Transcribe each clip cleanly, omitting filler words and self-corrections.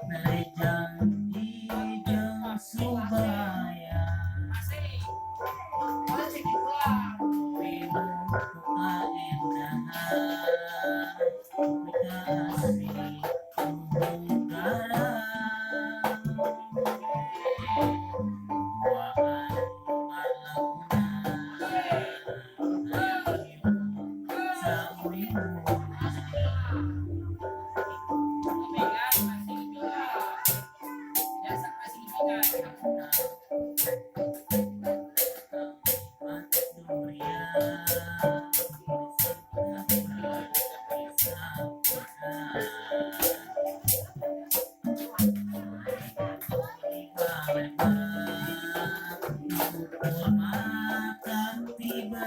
Mere janji jeung subaya. Pinuh ku kaendahan, mikasih munggaran. Duaan parlamunan, hayang hirup sauyunan. Bibigan, masih bibigan. Biasa masih bibigan. Nikmat durian, bisa Ukur mata tiba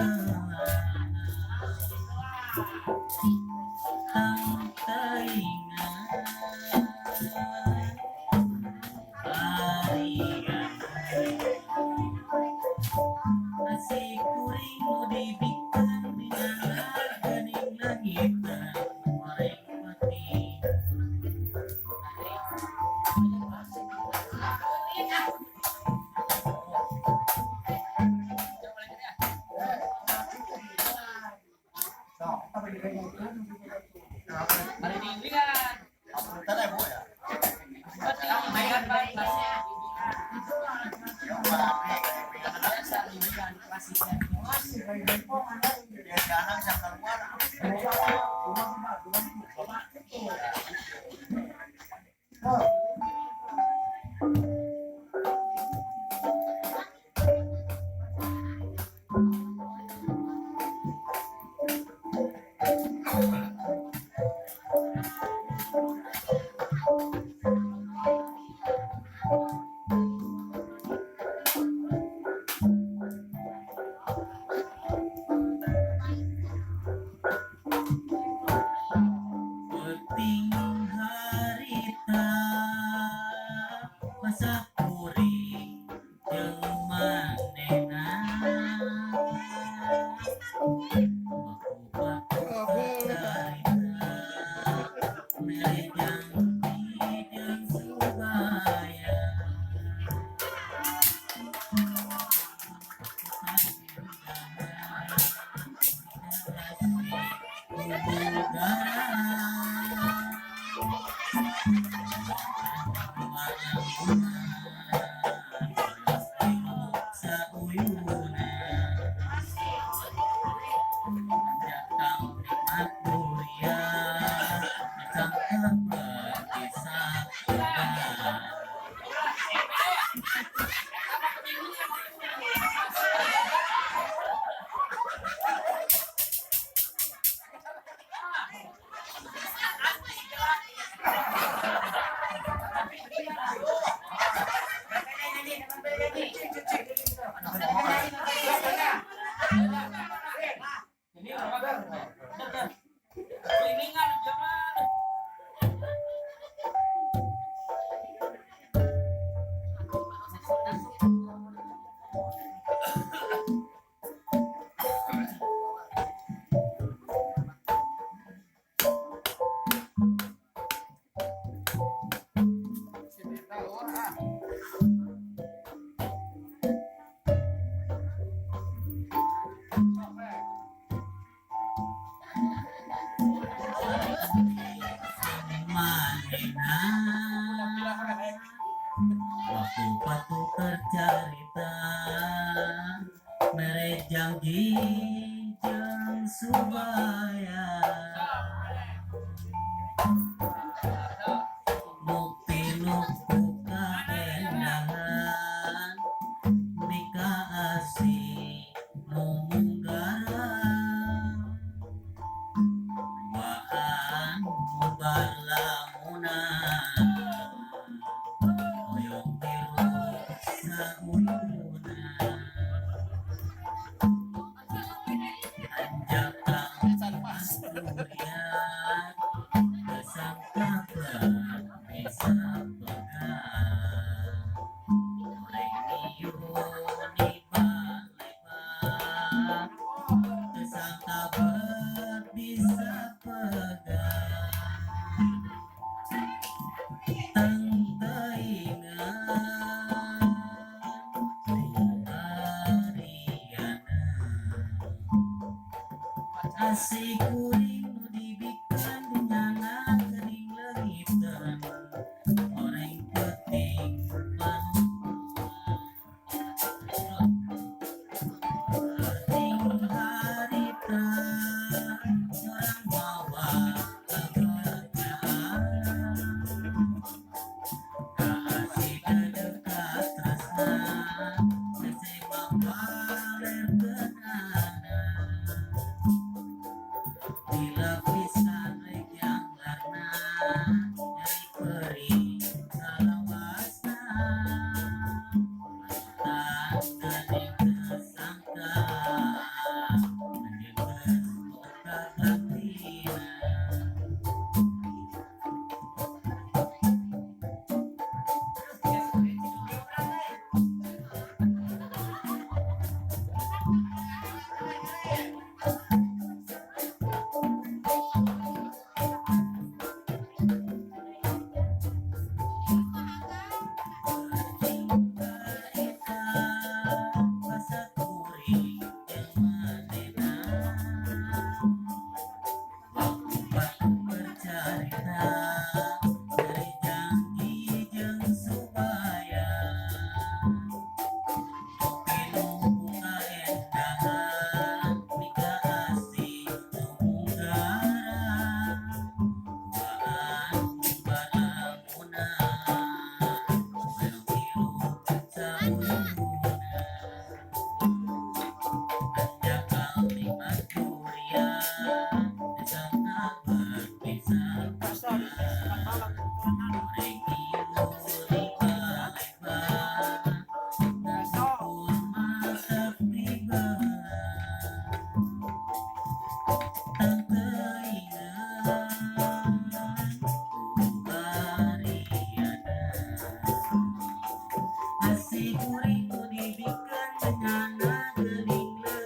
tang taingan Arian Asih kuring nu dibikeun dina geuning langitan goreng peti. Mari bibigan. Bibigan, masih bibigan. Biasa bibigan, klasik. Peuting harita masa kuring jeung manehna, Baku carita, mere janji jeung subaya. Sauyunan. Ini apa? Bimbingan zaman. Manehna waktu patukar carita, mere janji jeung subaya. Bukti nu ku kaendahan, mikaasih munggaran. Duaan mubarlamunan, hoyong hirup sauyunan. Anjakang durian, teu bisa pegang. Goreng niu nibalebat, teu sangka. Asigurito.